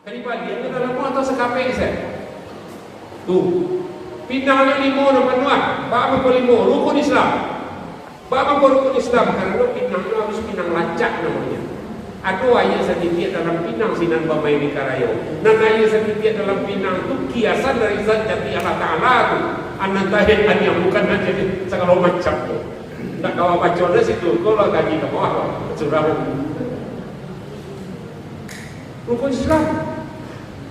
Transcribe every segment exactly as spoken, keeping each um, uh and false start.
Karibadian tu dalam rumah atau sakapek se? Tu. Pinang nyo limo nan panuah. Baa mangko limo? Rukun Islam. Baa mangko rukun Islam? Karano pinang tu harus pinang rancak namonyo. Ado aia satitiak dalam pinang sinan bamain di karayo. Nan aia satitiak dalam pinang tu kiasan dari zat jati Allah Ta'ala tu. Anan tahid an yang bukan nan jadi sagalo macam tu. Ndak kawa baco dari situ, ko lah gaji ka bawah, surah. Rukun Islam.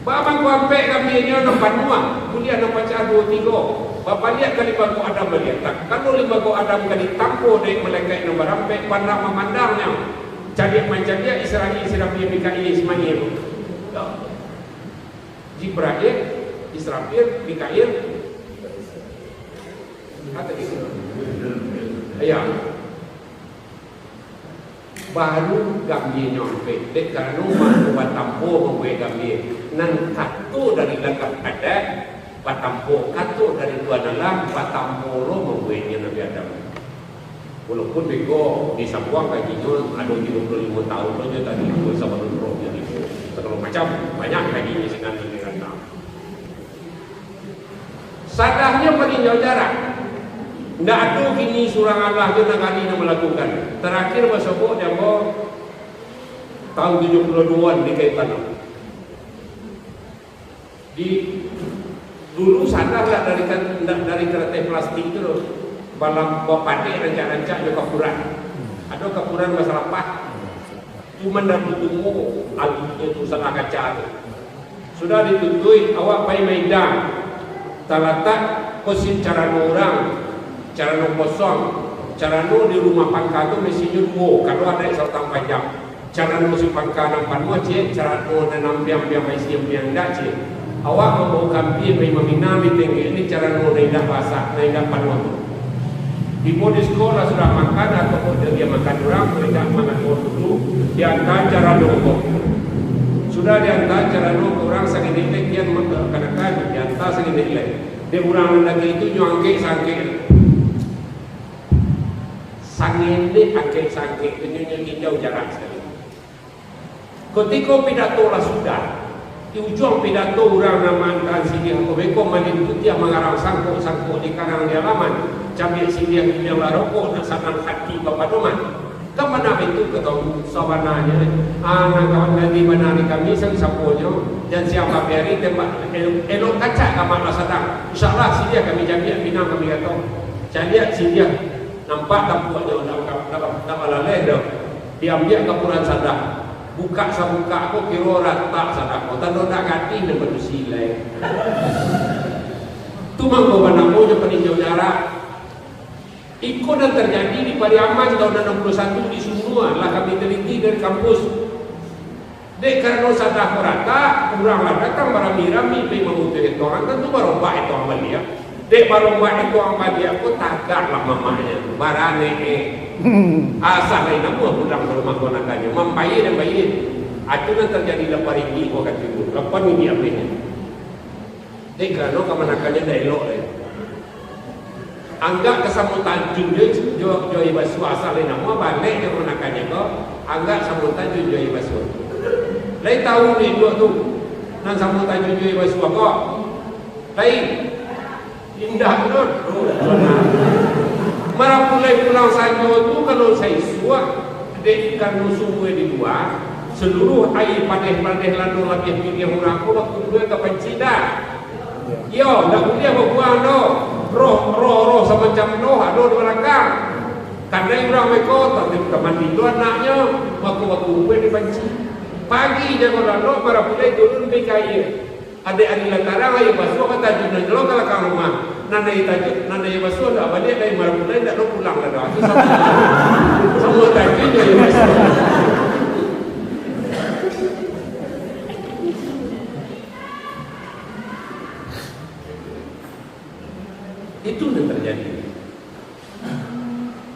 Baa mangko ampek kambinyo nan panuah, buliah nan pacah duo tigo. Babaliak ka limbago Adam baliak. Tak, kalau limbago Adam ka ditampo dek malaikat nan barampek, pandak mamandangnyo. Caliak mancaliak Israil, Israfil, Mikail, Ismail. Yo. Jibrail, Israfil, Mikail. Kata dia. Iyo. Baru gambinyo ampek. Dek karano mangko batampo mambuek gambia. Nan kato dari langkah adat, batampo. Kato dari Tuhan Allah, batampo lo mambueknyo Nabi Adam. Walaupun beko disambuang kajinyo ado tigo puluah limo tahun lo nyo tadi, sabalun rohnyo tibo. Sagalo macam, banyak kajinyo sinan di rantau. Sadahnyo paninjau jarak. Ndak ado kini surang alah jo nagari nan malakukan. Tarakhir basobok di ambo tahun tujuah puluah duoan di Kayu Tanam. Di, dulu sadah lah dari kan-, ndak dari karateh plastik tu doh. Balam, bapadek rancak-rancak jo kapuran. Ado kapuran basalapah. Cuman dah tutumu, aluhnyo tu salah kaca tu. Sudah ditutuik, awak pai maidang. Talatak ko si carano urang, carano kosong. Carano di rumah pangka tu mesinyo duo, kalau adaik sabatang panjang. Carano si pangka nan panuah ciek, carano nan ampiang-ampiang baisi ampiang indak ciek. Awak mambaok ampia pai maminang di tenggek ni carano nan indak basak, nan indak panuah tu. Tibo di siko lah sudah makan, atau kok dia makan urang, kok indak mangatur dulu, diantaan carano ko. Sudah diantaan carano ko urang sangidek lai kian ma-, kanakan, diantaan sangidek lai. Dek urang nan daging tu nyo angkek sangkek. Sangidek angkek sangkek tu nyo, nyo tinjau jarak sakali. Kutiko pidato lah sudah, di ujuang pidato urang nan maantaan siriah ko beko malin putiah mangarang sangkok-sangkok di karang di alaman, cambiak siriah kuliang lah rokok, nak sanang hati bapadoman. Kan bana itu kato sabananyo, ah, nan kawan ganti bana ari Kamih, sapo-saponyo, jan siang tapi ari tembak elok, elok kacak ka mak lah sadang. Insya Allah siriah kami cambiak, pinang kami gato. Cambiak siriah, nampak tampuaknyo, ndak, ndak, ndak balaleh doh. Diambiak kapuran sadah, bukak sabukak ko kiro ratak sadah ko, tando ndak gadih nan badusi lai. Tu mangko banamo jo paninjau jarak. Iko nan tarjadi di Pariaman taun anam puluah satu di Sunua, lah kami teliti dari kampus. Dek karano sadah ko ratak, urang lah datang barami-rami pai mamutuih etongan, tantu barombak etongan baliak. Dek barombak etongan baliak ko tagaklah mamaknyo, baranek eh. Asa lain namuah pulang ka rumah kamanakanyo, mambayia dan bayia. Itu nan tarjadi lah parigi ko ka tibo, lapan minggu apehnyo. Dek karano kamanakannyo indak elok lai. Anggak ka samo tajun jo, jo, jo aia basuah, asa lai namuah balek jo kamanakannyo ko, anggak samo tajun jo aia basuah. Lai tau dek duo tu, nan samo tajun jo aia basuah ko? Lai? Indak doh. Marapulai pulang sanjo tu kalau saisuak, dek ikan musuh di lua, saluruah aia padeh-padeh lano labiah piliah urang ko bakumpua ka panci dah. Iyo, ndak buliah babuang doh. Roh, roh-roh samacam roh ado di balakang. Tandai urang beko, tapi ka mandi tu anaknyo, mako bakumpua di panci. Pagi jago lalok, marapulai turun pai ka aia. Adek ari lah tarang, aia basuah ka tajun nan jalo ka lakang rumah. Nan aia tajun, nan aia basuah ndak baliak lai, marapulai ndak lo pulang lah doh. Tu samo, samo tajun jo aia basuah. Itu nan tarjadi.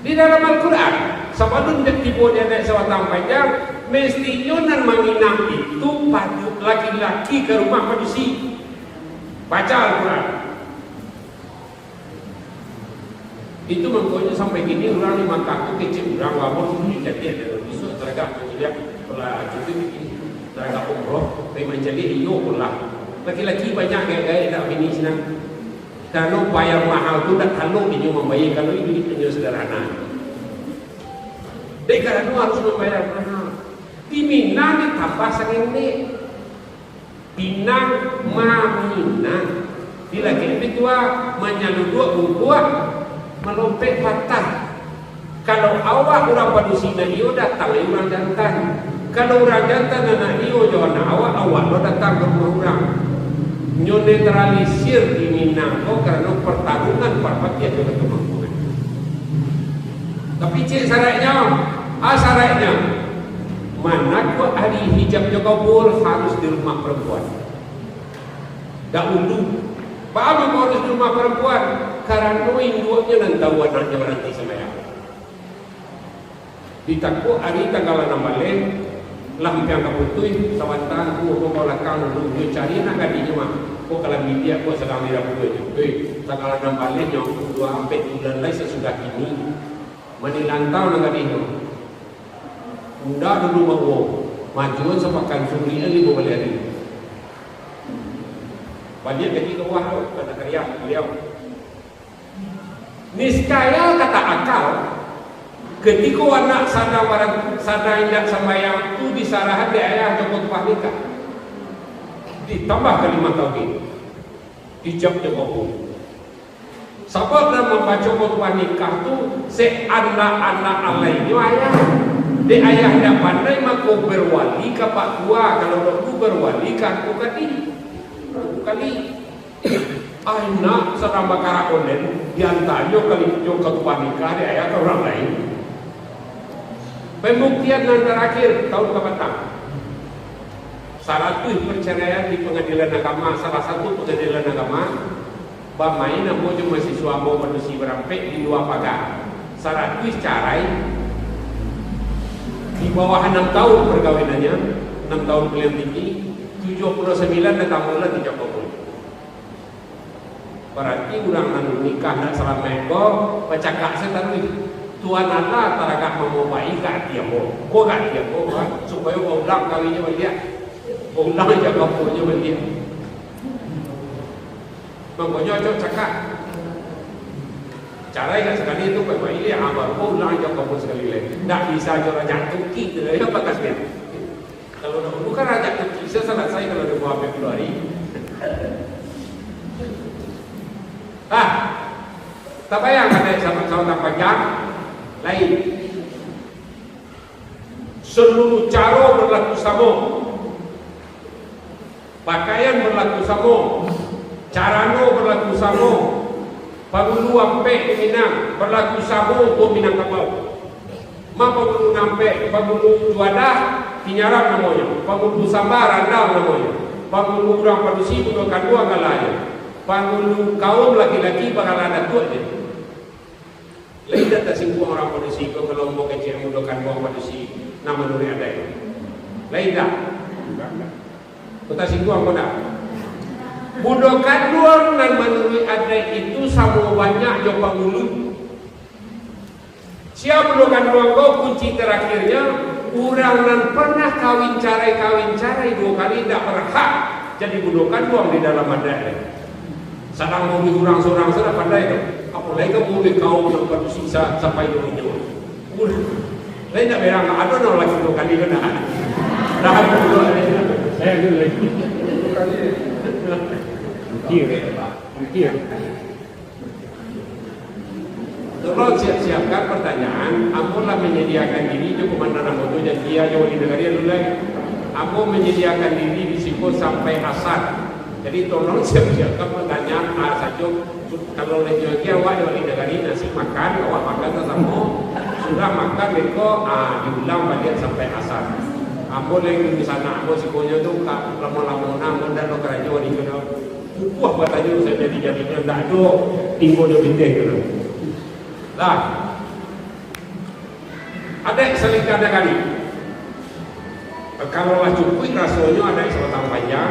Di dalam Al-Quran, sabalun dek tibo di adaik sabatang panjang, mestinyo nan maminang itu padu laki-laki ka rumah padusi. Baca Al-Quran. Itu mangkonyo sampai kini urang di Makkah tu kecek urang, wabah tu jadi ada bisuak taragak tu lihat pala itu kini. Taragak umroh, pai mancaliak iyo pulang. Laki-laki banyak gaek-gaek, indak bini sinan. Karano bayar mahal tu indak talok inyo mambayar, kalau iduik inyo sederhana. Dek karano harus mambayar mahal. Di Minang ditambah sangendek. Pinang maminang. Di laki pitua manyaluduak bungkuak, malompek patah. Kalau awak urang padusi nan iyo, datang lai urang jantan. Kalau urang jantan anak iyo jo anak awak, awak lo datang ka rumah urang. Nyo netralisir di Minang ko karano partarungan Parpatiah jo Katumangguangan. Tapi ciek saraiknyo, a saraiknyo, manakuak ari hijab jo kabua harus di rumah parampuan. Dahulu, baa mangko harus di rumah parampuan? Karano induaknyo nan tahu anaknyo baranti sambayang. Ditakuak ari tanggal anam baleh, lah ampiang ka putuih, sabanta angku ko ka balakang dulu, nyo cari anak gadihnyo mah. Ko ka lah bidiak, ko sadang dirapua nyo. Hei, tanggal anam baleh nyo, duo ampek bulan lai sasudah kini. Mani lantang nan gadihnyo. Unda dulu mauwo, majuan sapakan, surian limo baleh ari. Baliak lagi ka wah tu, ka Zakaria, baliau. Niscaya kata akal, ketiko anak sadang barang, sadang indak sambayang tu disarahan dek ayah jo khutbah nikah. Ditambah kalimah tauhid. Hijab jo kabua. Sabab nan mambaco khutbah nikah tu, seanak-anak alainyo ayah. Dek ayah indak pandai, mako berwali ka pak tua, kalau dak tu berwali ka angku kadi. Angku kali. Anak sadang bakarak online, diantanyo kali jo khutbah nikah dek ayah ka urang lain. Pembuktian nan tarakhir, tahun kapatang. Saratuih parcaraian di pangadilan agama, salah satu pangadilan agama, bamain ambo jo mahasiswa ambo padusi barampek di lua paga. Saratuih carai, di bawah anam tahun parkawinannyo, anam tahun paliang tinggi, tujuah puluah sambilan datang bulan di Jokowi. Barati urang nan nikah ndak salamaik ko, bacakak se taruih. Tuhan Allah taragak mamobai ka ati ambo. Ko ka ati ambo, ha? Supayo baulang kawinnyo baliak. Baulang jo kampuknyo baliak. Mangkonyo acok cakak. Carai ka sakali tu, pai-pai liak, ha, baru baulang jo kampuk sakali lai. Ndak bisa jo rajak tuki tu lai, bakasnyo. Kalau dahulu kan rajak tuki salasai kalau dua puluh Februari. Ah, tabayang kan, eh, sahabat-sahabat nan panjang? Lain. Seluruh caro berlaku samo. Pakaian berlaku samo. Carano berlaku samo. Pangulu ampek di Minang berlaku samo untuak Minangkabau. Ma pangulu nan ampek, pangulu juadah, Pinyaram namonyo, pangulu samba, Randau namonyo, pangulu urang padusi, bundo kanduang, Galahnyo, pangulu kaum laki-laki, Bagalah Datuak je. Lai indak tasingguang urang padusi ko, kalau ambo kecek bundo kanduang padusi, nan manuruik adaik? Lai indak? Ko tasingguang ko ndak? Bundo kanduang nan manuruik adaik itu samo banyak jo pangulu. Sia bundo kanduang ko, kunci tarakhirnyo, urang nan parnah kawin carai, kawin carai duo kali, indak barhak jadi bundo kanduang di dalam adaik. Sadang maurus urang surang, sudah pandai tu. Apolai ka maurus kaum nan padusi sa-, sampai duo inyo. Udah. Lain indak berang, ado nan laki duo kali ko dah. Dah duo kali. Saya dulu lagi. Mungkin. Mungkin. Tolong siap-siapkan pertanyaan. Ambo lah menyediakan diri jo komandan ambo tu, janji jo wali nagari dulu lai. Ambo menyediakan diri di siko sampai asar. Jadi tolong siap-siapkan pertanyaan, ah, sajo. Kalau lai lagi awak jo wali nagari nasi makan, awak makan sasamo. Sudah makan beko, ah, diulang baliak sampai asar. Ambo lai di sana, ambo sikonyo tu ka lamo-lamo nah, ambo ndak ado karajo di sinan. Pupuah batanyo sajo di jadinyo, ndak ado tinggo jo pitih tu. Lah. Adaik salingka nagari. Kalau lah cukuik rasonyo adaik sabatang panjang,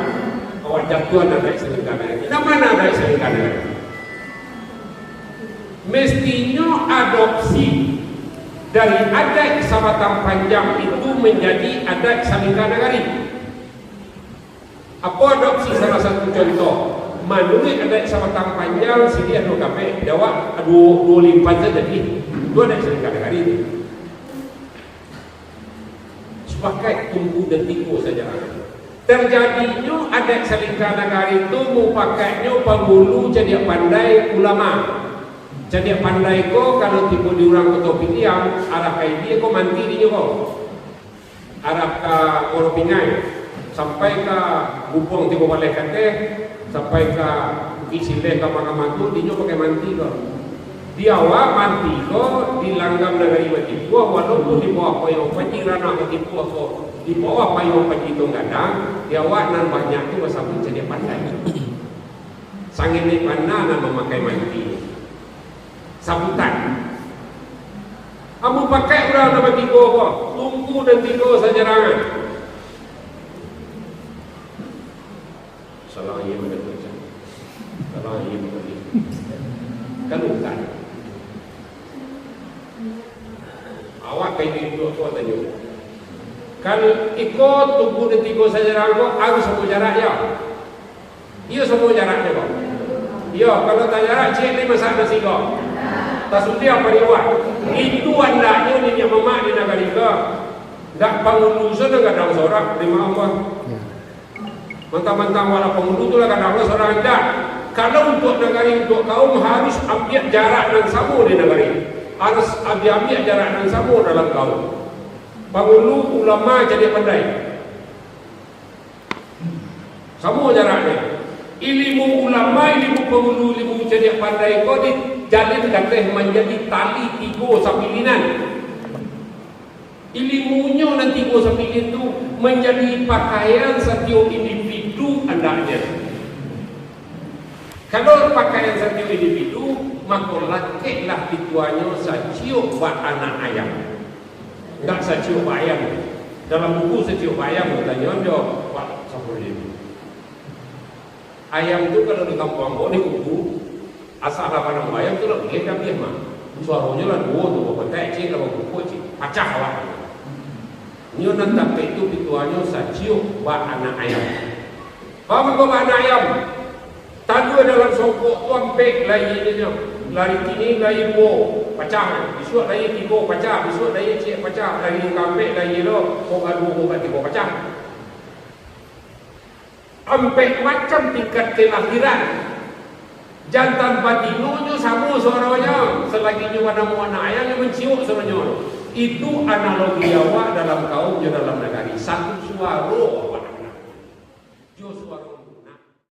awak jatuahan adaik salingka nagari. Nan ma adaik salingka nagari? Mestinyo adopsi dari adaik sabatang panjang itu manjadi adaik salingka nagari. Apo adopsi salah satu contoh? Manuruik adaik sabatang panjang, siriah duo kapek, di awak duo, duo limpah sajo jadi. Tu adaik salingka nagari tu. Sapakaik Tungku dan Tiko sajarah. Tarjadinyo adaik salingka nagari tu mupakaiknyo pangulu cadiak pandai ulama. Cadiak pandai ko, kalau tibo di urang Koto Piliang, arah ka Ilia ko manti dinyo ko. Arah ka Muaro Pingai, sampai ka Gubuang Tigo Baleh Kateh, sampai ka Bukik Sileh, ka Makam Agung, dinyo pakai manti ko. Di awak manti ko di langgam nagari Batipuah, walaupun di bawah payuang Panji Ranah Batipuah ko, di bawah payuang Panji Tuang Gadang, di awak nan banyak tu basabuik cadiak pandai. Sangenek bana nan mamakai manti. Sabutan. Ambo pakai urang nan batigo ko, Tungku dan Tiko sajarangan. Salah iyo mangatokan. Salah iyo mangatokan. Kan bukan. Awak ka iduik tu, awak tanyo. Kan iko Tungku dan Tiko sajarangan ko harus samo jarak yo. Iyo, samo jaraknyo ko. Iyo, kalau tajarak ciek ni masak nasi ko. Tasudiah pariuah. Itu andaknyo niniak mamak di nagari ko. Ndak pangulu se nan gadang sorak, di maaf ko. Mantang-mantang walah pangulu tu lah gadang lo sorak, indak. Kalau untuak nagari, untuak kaum, harus ambiak jarak nan samo di nagari. Harus ambiak, ambiak jarak nan samo dalam kaum. Pangulu, ulama, cadiak pandai. Samo jaraknyo. Ilimu ulama, ilimu pangulu, ilimu cadiak pandai ko dijalin gateh manjadi tali tigo sapilinan. Ilimunyo nan tigo sapilin tu manjadi pakaian satiok individu andaknyo. Kalau pakaian satiok individu, mako lakeklah pituahnyo saciok bak anak ayam. Ndak saciok bak ayam. Dalam buku Saciok Bak Ayam, batanyo jo Pak Safuddin. Ayam tu kalau di kampuang ambo, di kuku, asa lah panamo ayam tu lah, buliah ka abiah mah. Suaronyo lah duo tu, bakotak ciek lah, bakukuak ciek, pacah lah. Nyo nan tapek tu pituahnyo saciok bak anak ayam. Paham ko bak anak ayam? Talua dalam songkok tu ampek lahianyo. Hari kini lahia duo, pacah. Bisuak lahia tigo, pacah. Bisuak lahia ciek, pacah. Hari kaampek lahia lo, kok ka duo, kok ka tigo, pacah. Ampek macam tingkat kelahiran. Jantan batinonyo samo suaronyo. Salagi nyo banamo anak ayam, nyo manciok suaronyo. Itu analogi awak dalam kaum jo dalam nagari. Satu suaro awak. Jo suaro